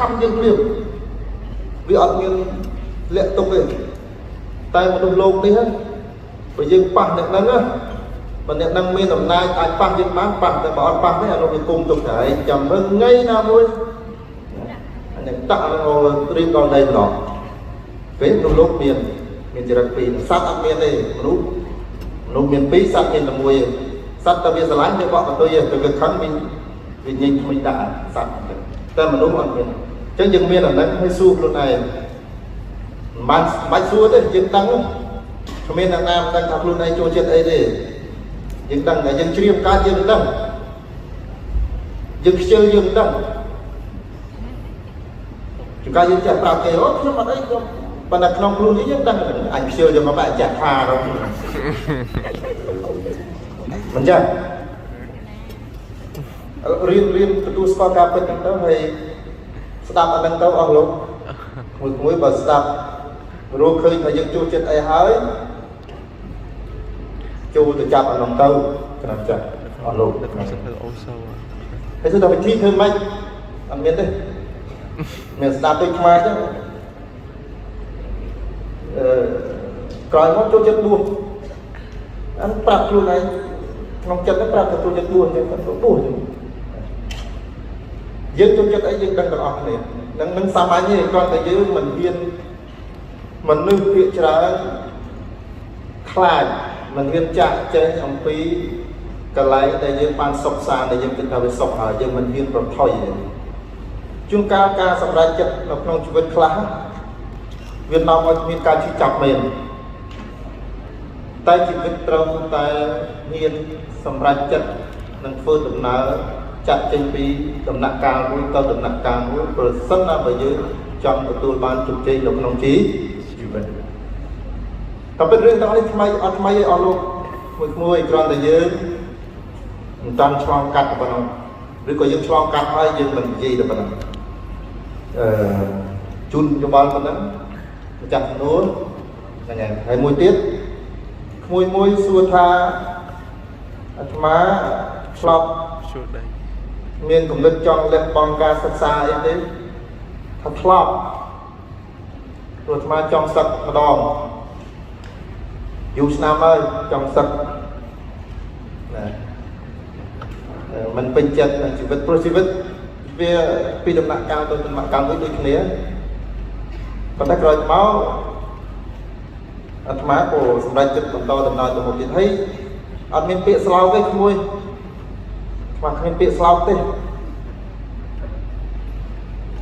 ខំយើងភ្លាមវាអត់មានលាក់ទុកទេតែមនុស្សលោកនេះបើយើងប៉ះអ្នកហ្នឹងណាបើអ្នកហ្នឹងមានអំណាចអាចប៉ះយើងបានប៉ះតែបើអត់ប៉ះទេអានោះវាគុំទុកតែឯងចាំមើលថ្ងៃណាមួយអានេះតាក់នឹងរៀបដល់ដីម្ដងពេលមនុស្សលោកមានចរិតពីរសត្វអត់មានទេមនុស្សមានពីរសត្វមានតែមួយសត្វតែវាស្រឡាញ់វាបកកន្ទុយទេវាខឹងវាញញថ្មីដាក់សត្វតែមនុស្សអត់មានអញ្ចឹងយើងមានអាហ្នឹងឲ្យសួរខ្លួនឯងមិនបាច់សួរទេយើងដឹងគ្មានអ្នកណាមិនដឹងថាខ្លួនឯងចូលចិត្តអីទេយើងដឹងតែយើងជ្រាបកើតយើងដឹងយើងខ្ជិលយើងដឹងជួនកាលយើងចេះប្រាប់គេអូខ្ញុំអត់អីខ្ញុំប៉ុន្តែក្នុងខ្លួននេះយើងដឹងអញខ្ជិលយកមកបាក់ចាក់ថាទៅមិនចឹងរៀនទទួលស្គាល់ការពិតហ្នឹងទៅហើយស្ដាប់អាហ្នឹងទៅអស់លោកមួយមួយបើស្ដាប់រកឃើញថាយើងចូលចិត្តអីហើយចូលទៅចាប់អានោះទៅក្រាបចាស់អស់លោក នៅក្នុងសភៅអូសូ ហើយសួរថាវិធីធ្វើម៉េចអត់មានទេមានស្ដាប់ដូចខ្មែរចឹងអឺក្រោយមកចូលចិត្តបួសអានប្រាប់ខ្លួនឯងក្នុងចិត្តហ្នឹងប្រាប់ថាចូលចិត្តបួសអញ្ចឹងទៅបួសអញ្ចឹងយើងចូលចិត្តអីយើងដឹងទាំងអស់គ្នានឹងសាមញ្ញទេគ្រាន់តែយើងមិនហ៊ានមនុស្សភាគច្រើនខ្លាចមិនហ៊ានចាក់ចេញអំពីកន្លែងដែលយើងបានសុខសាន្តដែលយើងគិតថាវាសុខហើយយើងមិនហ៊ានប្រថុយទេជួនកាលការសម្រេចចិត្តនៅក្នុងជីវិតខ្លះវានាំឲ្យមានការឈឺចាប់មែនតែជីវិតត្រូវតែហ៊ានសម្រេចចិត្តនិងធ្វើដំណើរចាក់ចេញពីដំណាក់កាលមួយទៅដំណាក់កាលមួយប្រសិនណាបើយើងចង់ទទួលបានជោគជ័យនៅក្នុងជីវិតតែពិតរឿងទាំងនេះថ្មីអត់ថ្មីទេអស់លោកមួយមួយគ្រាន់តែយើងមិនតាន់ឆ្លងកាត់ប៉ុណ្ណោះឬក៏យើងឆ្លងកាត់ហើយយើងមិននិយាយតែប៉ុណ្ណឹងអឺជូនយោបល់ប៉ុណ្ណឹងម្ចាស់សំណួរហ្នឹងហើយហើយមួយទៀតក្មួយមួយសួរថាអាត្មាឆ្លប់ ជួលដី មានគំនិតចង់លះបង់ការសិក្សាអីទេថាធ្លាប់ព្រោះអាត្មាចង់សឹកម្ដងយូរឆ្នាំហើយចង់សឹកណាมันពេញចិត្តនឹងជីវិតព្រោះជីវិតវាពីដំណាក់កាលទៅដំណាក់កាលមួយដូចគ្នាប៉ុន្តែក្រោយមកអាត្មាក៏សម្រេចចិត្តបន្តដំណើរទៅមុខទៀតហើយអត់មានពាក្យស្លោកទេក្មួយអាត្មាគ្មានពាក្យស្លោកទេ